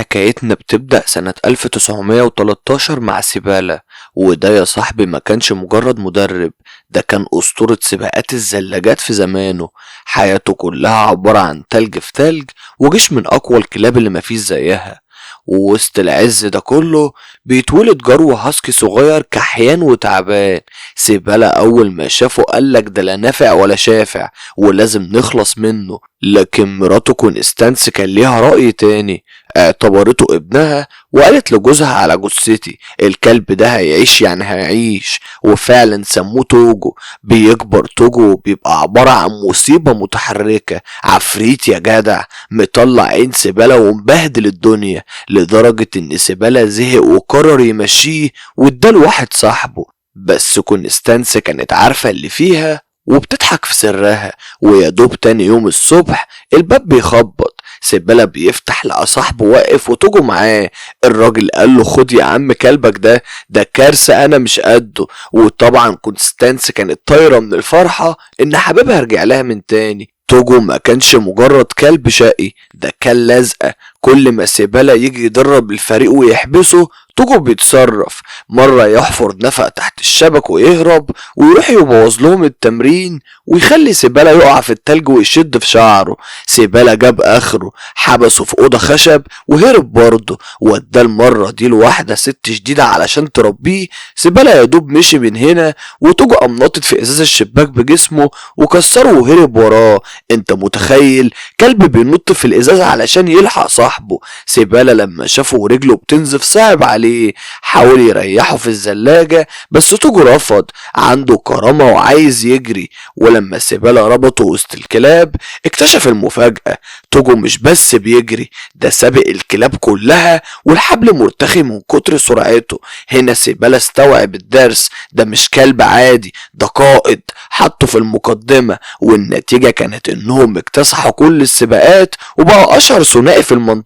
حكايتنا بتبدأ سنة 1913 مع سيبالا، وده يا صاحبي ما كانش مجرد مدرب، ده كان أسطورة سباقات الزلاجات في زمانه. حياته كلها عبارة عن تلج في تلج وجيش من أقوى الكلاب اللي مفيش زيها. ووسط العز ده كله بيتولد جرو هاسكي صغير كحيان وتعبان. سيبالا أول ما شافه قالك ده لا نافع ولا شافع ولازم نخلص منه. لكن مراته كونستانس كان ليها رأي تاني، اعتبرته ابنها وقالت لجوزها على جثتي الكلب ده هيعيش يعني هيعيش. وفعلا سموه توجو. بيكبر توجو وبيبقى عبارة عن مصيبة متحركة، عفريت يا جدع، مطلع عين سيبالا ومبهدل الدنيا، لدرجة ان سيبالا زهق وقرر يمشيه واداله واحد صاحبه. بس كونستانس كانت عارفة اللي فيها وبتضحك في سرها. ويا دوب تاني يوم الصبح الباب بيخبط، سيبالا بيفتح لقى صاحبه واقف وتوجو معاه. الراجل قال له خد يا عم كلبك ده كارثة انا مش قده. وطبعا كونستانس كانت طايرة من الفرحة ان حبيبها رجع لها من تاني. توجو ما كانش مجرد كلب شقي، ده كان لازقة. كل ما سيبالا يجي يدرب الفريق ويحبسه توجو بيتصرف، مرة يحفر نفق تحت الشبك ويهرب ويروح يبوظ لهم التمرين ويخلي سيبالا يقع في التلج ويشد في شعره. سيبالا جاب اخره، حبسه في اوضة خشب وهرب برضه، واداه المرة دي لواحدة ست شديدة علشان تربيه. سيبالا يا دوب مشي من هنا وتوجو قام ناطط في ازاز الشباك بجسمه وكسره وهرب وراه. انت متخيل كلب بينط في الازاز علشان يلحق صاحبه؟ سيبالا لما شافه ورجله بتنزف صعب عليه، حاول يريحه في الزلاجة بس توجو رفض، عنده كرامة وعايز يجري. ولما سيبالا ربطه وسط الكلاب اكتشف المفاجأة، توجو مش بس بيجري، ده سابق الكلاب كلها والحبل مرتخي من كتر سرعته. هنا سيبالا استوعب الدرس، ده مش كلب عادي، ده قائد. حطه في المقدمة، والنتيجة كانت انهم اكتسحوا كل السباقات وبقوا اشهر ثنائي في المنطقة.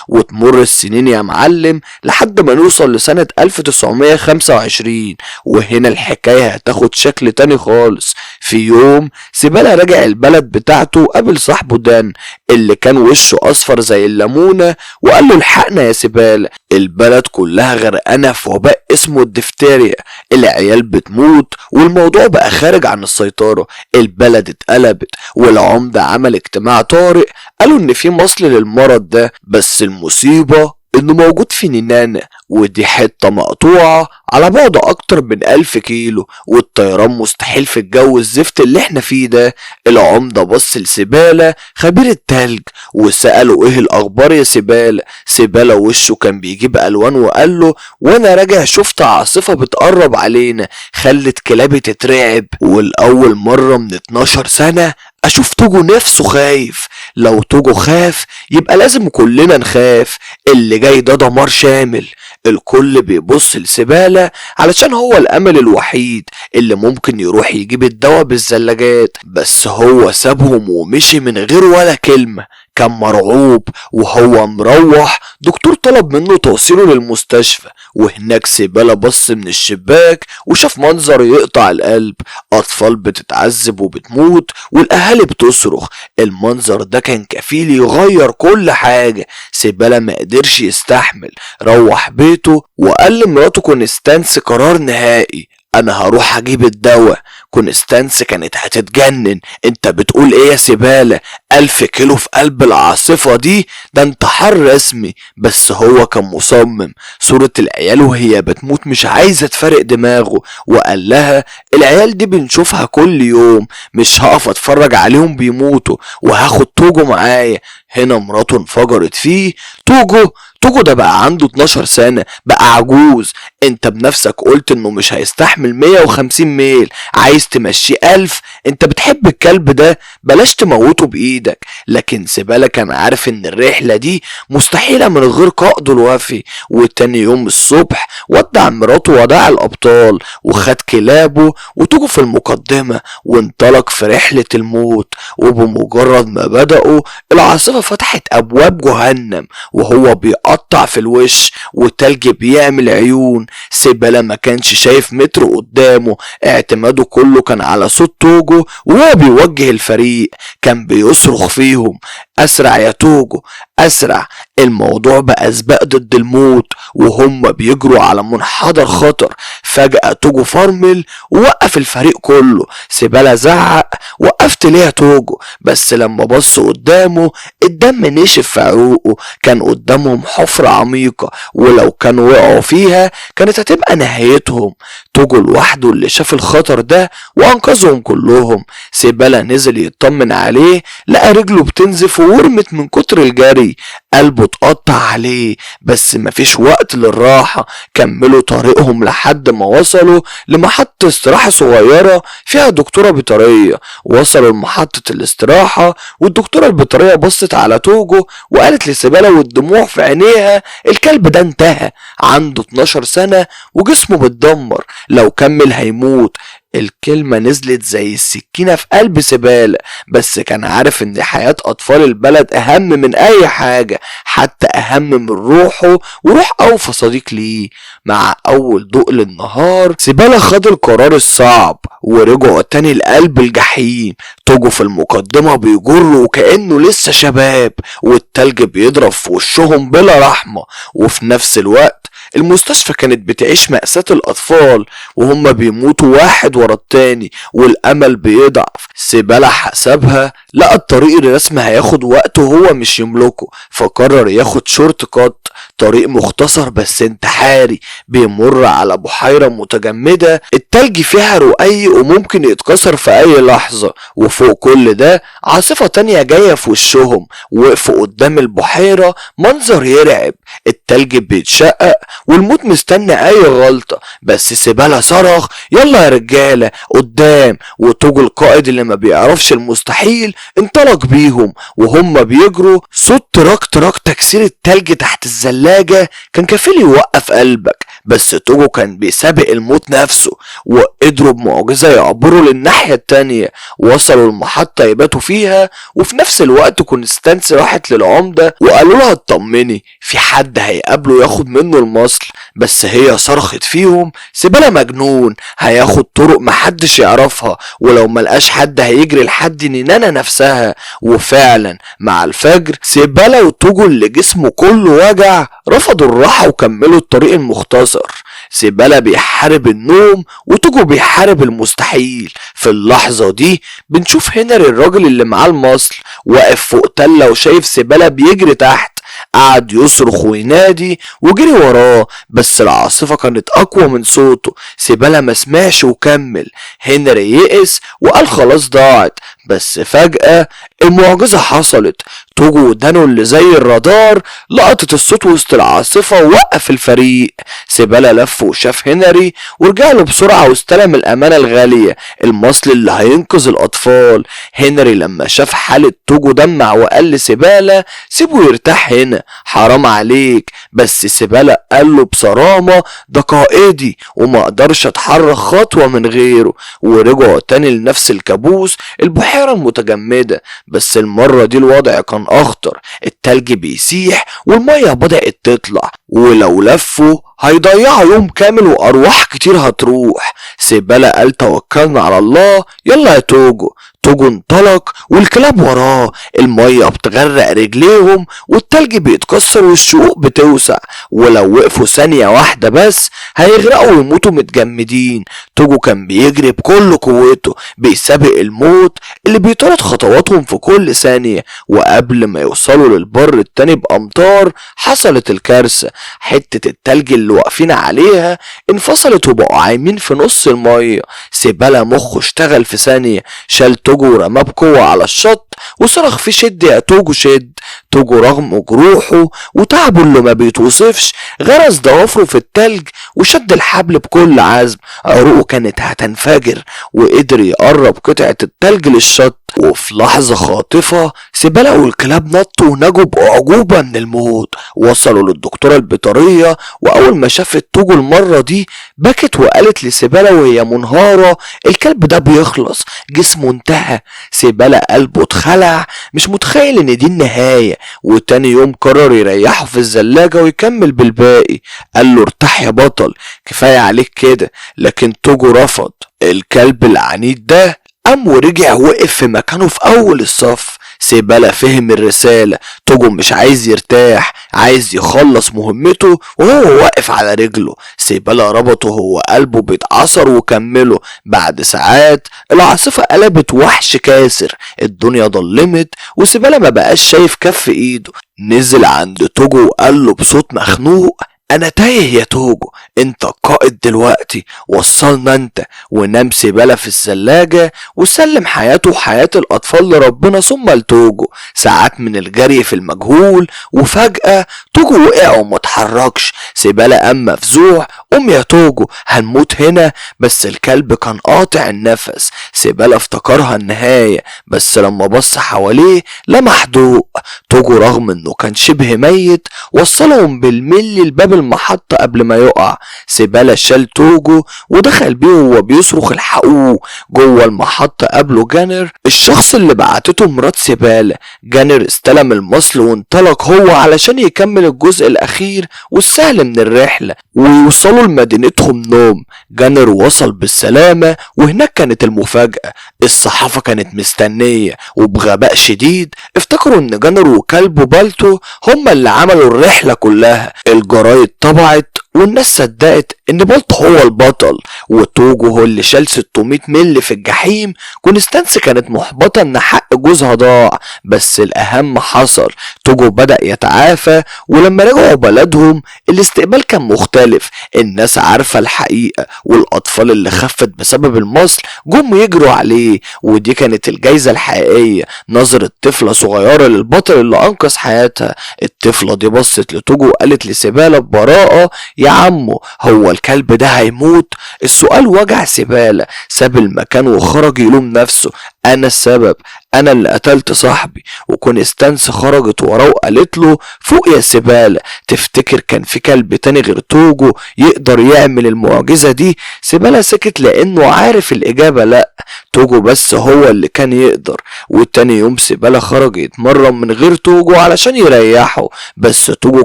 وتمر السنين يا معلم لحد ما نوصل لسنة 1925، وهنا الحكاية هتاخد شكل تاني خالص. في يوم سيبالا رجع البلد بتاعته وقابل صاحبه دان اللي كان وشه اصفر زي الليمونة، وقال له الحقنا يا سيبالا، البلد كلها غرقانة في وباء اسمه الدفتيريا، العيال بتموت والموضوع بقى خارج عن السيطرة، البلد اتقلبت والعمدة عمل اجتماع طارئ، قالوا ان في مصل للمرض ده، بس المصيبة انه موجود في نينانا، ودي حتة مقطوعة على بعد اكتر من 1000 كيلو، والطيران مستحيل في الجو الزفت اللي احنا فيه ده. العمدة بص لسيبالا خبير التلج وسأله ايه الاخبار يا سيبالا؟ سيبالا وشه كان بيجيب الوان وقال له وانا راجع شفت عاصفة بتقرب علينا خلت كلابي تترعب، والاول مرة من 12 سنة اشوف توجو نفسه خايف. لو توجو خاف يبقى لازم كلنا نخاف، اللي جاي ده دمار شامل. الكل بيبص لسيبالا علشان هو الامل الوحيد اللي ممكن يروح يجيب الدواء بالزلاجات، بس هو سابهم ومشي من غير ولا كلمة، كان مرعوب. وهو مروح دكتور طلب منه توصيله للمستشفى، وهناك سيبالا بص من الشباك وشاف منظر يقطع القلب، اطفال بتتعذب وبتموت والاهالي بتصرخ. المنظر ده كان كفيل يغير كل حاجة. سيبالا ما قدرش يستحمل، روح بيته وقال لمراته كونستانس قرار نهائي، انا هروح اجيب الدواء. كونستانس كانت هتتجنن، انت بتقول ايه يا سيبالا؟ 1000 كيلو في قلب العاصفة دي، ده انتحار رسمي. بس هو كان مصمم، صورة العيال وهي بتموت مش عايزة تفارق دماغه، وقال لها العيال دي بنشوفها كل يوم، مش هقف اتفرج عليهم بيموتوا، وهاخد توجو معايا. هنا مراته انفجرت فيه، توجو؟ توجو ده بقى عنده 12 سنة، بقى عجوز، انت بنفسك قلت انه مش هيستحمل 150 ميل، عايز تمشيه 1000؟ انت بتحب الكلب ده، بلاش تموته بايدك. لكن سيبالا كان عارف ان الرحلة دي مستحيلة من غير قائده الوفي. وتاني يوم الصبح ودع مراته وداع الابطال وخد كلابه وتوجو في المقدمة وانطلق في رحلة الموت. وبمجرد ما بدأوا العاصفة فتحت ابواب جهنم وهو بيقطع في الوش والتلج بيعمل عيون. سيبالا ما كانش شايف متر قدامه، اعتماده كله كان على صوت توجو وهو بيوجه الفريق، كان بيصرخ فيهم أسرع يا توجو، أسرع. الموضوع بقى سباق ضد الموت، وهم بيجروا على منحدر خطر. فجأة توجو فرمل ووقف الفريق كله. سيبالا زعق: وقفت ليه يا توجو؟ بس لما بص قدامه الدم نشف في عروقه. كان قدامهم حفرة عميقة، ولو كانوا وقعوا فيها كانت هتبقى نهايتهم. توجو لوحده اللي شاف الخطر ده وانقذهم كلهم. سيبالا نزل يطمن عليه، لقى رجله بتنزف وورمت من كتر الجري. قلبه اتقطع عليه، بس مفيش وقت للراحة. كملوا طريقهم لحد ما وصلوا لمحطة استراحة صغيرة فيها دكتورة بيطرية. وصلوا لمحطة الاستراحة، والدكتورة البيطرية بصت على توجو وقالت لسيبالا والدموع في عينيها: الكلب ده انتهى، عنده 12 سنة وجسمه بيتدمر، لو كمل هيموت. الكلمة نزلت زي السكينة في قلب سيبالا، بس كان عارف ان حياة اطفال البلد اهم من اي حاجة، حتى اهم من روحه وروح اوفى صديق ليه. مع اول ضوء للنهار سيبالا خد القرار الصعب، ورجعوا تاني لقلب الجحيم. توجو في المقدمة بيجر وكأنه لسه شباب، والتلج بيضرب في وشهم بلا رحمة. وفي نفس الوقت المستشفى كانت بتعيش مأساة الأطفال وهم بيموتوا واحد ورا التاني، والأمل بيضعف. سيبالا حسبها، لقى الطريق الرسمي هياخد وقت وهو مش يملكه، فقرر ياخد short cut، طريق مختصر بس انتحاري بيمر على بحيرة متجمدة التلج فيها رقيق وممكن يتكسر في أي لحظة. وفوق كل ده عاصفة تانية جاية في وشهم. وقفوا قدام البحيرة، منظر يرعب، التلج بيتشقق والموت مستني اي غلطة. بس سيبالا صرخ: يلا يا رجالة قدام. وتوجو القائد اللي ما بيعرفش المستحيل انطلق بيهم. وهم بيجروا صوت تراك تراك تكسير التلج تحت الزلاجة كان كفيل يوقف قلبك، بس توجو كان بيسابق الموت نفسه، وقدروا بمعجزة يعبروا للناحية التانية. وصلوا المحطة يباتوا فيها، وفي نفس الوقت كونستانس راحت للعمدة وقالوا لها اطمني، في حد هيقابله ياخد منه المصل. بس هي صرخت فيهم: سيبالا مجنون، هياخد طرق محدش يعرفها، ولو ملقاش حد هيجري لحد نينانا نفسها. وفعلا مع الفجر سيبالا وتوجو اللي جسمه كله وجع رفضوا الراحة وكملوا الطريق المختصر. سيبالا بيحارب النوم وتوجو بيحارب المستحيل. في اللحظة دي بنشوف هنري الراجل اللي معاه المصل واقف فوق تلة وشايف سيبالا بيجري تحت. قعد يصرخ وينادي وجري وراه، بس العاصفة كانت أقوى من صوته. سيبالا ما سمعش وكمل. هنري يئس وقال خلاص ضاعت، بس فجأة المعجزة حصلت. توجو ودانه اللي زي الرادار لقطت الصوت وسط العاصفة ووقف الفريق. سيبالا لف وشاف هنري ورجع له بسرعة واستلم الأمانة الغالية، المصل اللي هينقذ الأطفال. هنري لما شاف حالة توجو دمع وقال لسيبالا: سيبه يرتاح هنا، حرام عليك. بس سيبالا قال له بصرامة: ده قائدي وما اقدرش اتحرك خطوة من غيره. ورجعوا تاني لنفس الكابوس، البحيرة المتجمدة، بس المرة دي الوضع كان أخطر. التلج بيسيح والمية بدأت تطلع، ولو لفوا هيضيعوا يوم كامل وأرواح كتير هتروح. سيبالا قال توكلنا على الله، يلا يا توجو. توجو انطلق والكلاب وراه، المية بتغرق رجليهم والتلج بيتكسر والشقوق بتوسع، ولو وقفوا ثانية واحدة بس هيغرقوا ويموتوا متجمدين. توجو كان بيجري بكل قوته، بيسابق الموت اللي بيطارد خطواتهم في كل ثانية. وقبل ما يوصلوا للبر التاني بأمتار حصلت الكارثة. حتة التلج اللي واقفين عليها انفصلت وبقوا عايمين في نص المية. سيبالا مخه اشتغل في ثانية، شال توجو ورماه بقوة على الشط وصرخ فيه: شد يا توجو شد. توجو رغم جروحه وتعبه اللي ما بيتوصفش غرز ضوافره في التلج وشد الحبل بكل عزم. عروقه كانت هتنفجر وقدر يقرب قطعة التلج للشط. وفي لحظة خاطفة سيبالا والكلاب نطوا ونجوا بأعجوبة من الموت. وصلوا للدكتورة البيطرية، وأول ما شافت توجو المرة دي بكت وقالت لسيبالا وهي منهارة: الكلب ده بيخلص، جسمه انتهى. سيبالا قلبه اتخلع، مش متخيل ان دي النهاية. وتاني يوم قرر يريحه في الزلاجة ويكمل بالباقي. قال له ارتاح يا بطل، كفاية عليك كده. لكن توجو رفض. الكلب العنيد ده قام ورجع وقف في مكانه في أول الصف. سيبالا فهم الرسالة، توجو مش عايز يرتاح، عايز يخلص مهمته وهو واقف على رجله. سيبالا ربطه هو قلبه بيتعصر وكمله. بعد ساعات العاصفة قلبت وحش كاسر، الدنيا ضلمت وسيبالا ما بقاش شايف كف ايده. نزل عند توجو وقال له بصوت مخنوق: انا تايه يا توجو، انت القائد دلوقتي، وصلنا انت. ونام سيبالا في الثلاجة وسلم حياته وحياة الاطفال لربنا ثم لتوجو. ساعات من الجري في المجهول وفجأة توجو وقع وما اتحركش. سيبالا قام مفزوع: قوم يا توجو، هنموت هنا. بس الكلب كان قاطع النفس. سيبالا افتكرها النهاية، بس لما بص حواليه لمح ضوء. توجو رغم انه كان شبه ميت وصلهم بالملي لباب المحطة قبل ما يقع. سيبالا شال توجو ودخل بيه وهو بيصرخ الحقوه. جوه المحطة قابله جانر، الشخص اللي بعتته مرات سيبالا. جانر استلم المصل وانطلق هو علشان يكمل الجزء الأخير والسهل من الرحلة ويوصلوا لمدينتهم نوم. جانر وصل بالسلامة، وهناك كانت المفاجأة. الصحافة كانت مستنية، وبغباء شديد افتكروا ان جانر وكلبه بالتو هما اللي عملوا الرحلة كلها. الجرايد طبعت والناس صدقت ان بالتو هو البطل وتوجو هو اللي شال 600 ملي في الجحيم. كونستانس كانت محبطة ان حق جوزها ضاع، بس الاهم حصل، توجو بدأ يتعافى. ولما رجعوا بلدهم الاستقبال كان مختلف، الناس عارفة الحقيقة، والاطفال اللي خفت بسبب المصل جم يجروا عليه، ودي كانت الجايزة الحقيقية. نظرة طفلة صغيرة للبطل اللي انقذ حياتها. الطفلة دي بصت لتوجو وقالت لسيبالا ببراءة: يا عمو، هو الكلب ده هيموت؟ السؤال وجع سيبالا، ساب المكان وخرج يلوم نفسه: انا السبب، انا اللي قتلت صاحبي. وكونستانس خرجت وراه وقالت له: فوق يا سيبالا، تفتكر كان في كلب تاني غير توجو يقدر يعمل المعجزة دي؟ سيبالا سكت لانه عارف الاجابة، لا، توجو بس هو اللي كان يقدر. وتاني يوم سيبالا خرج يتمرن من غير توجو علشان يريحه، بس توجو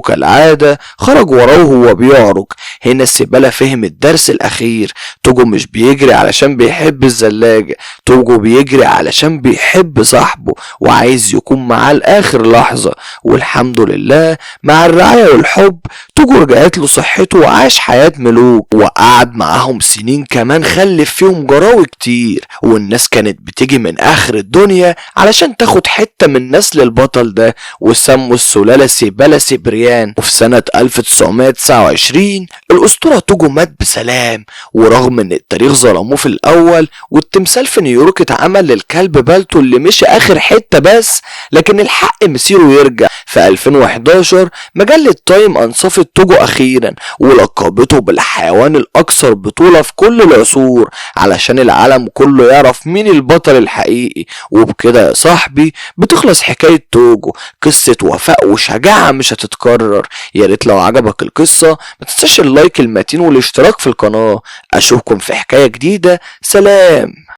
كالعادة خرج وراه وهو بيعرج. هنا سيبالا فهم الدرس الاخير، توجو مش بيجري علشان بيحب الزلاجة، توجو بيجري علشان بيحب صاحبه وعايز يكون معاه لآخر لحظة. والحمد لله مع الرعاية والحب توجو رجعت له صحته وعاش حياة ملوك، وقعد معاهم سنين كمان خلف فيهم جراوي كتير، والناس كانت بتيجي من آخر الدنيا علشان تاخد حتة من نسل البطل ده، وسموا السلالة سيبالا سيبريان. وفي سنة 1929 الأسطورة توجو مات بسلام، ورغم ان التاريخ ظلموه في الأول والتمثال في نيويورك اتعمل للكلب بالتو اللي مشي آخر حتة بس، لكن الحق مسيره يرجع. في 2011 مجلة تايم أنصفت توجو أخيرا ولقبته بالحيوان الأكثر بطولة في كل العصور، علشان العالم كله يعرف مين البطل الحقيقي. وبكده يا صاحبي بتخلص حكاية توجو، قصة وفاء وشجاعة مش هتتكرر. يا ريت لو عجبك القصة ما تنساش ال like المتين والاشتراك في القناة. أشوفكم في حكاية جديدة، سلام.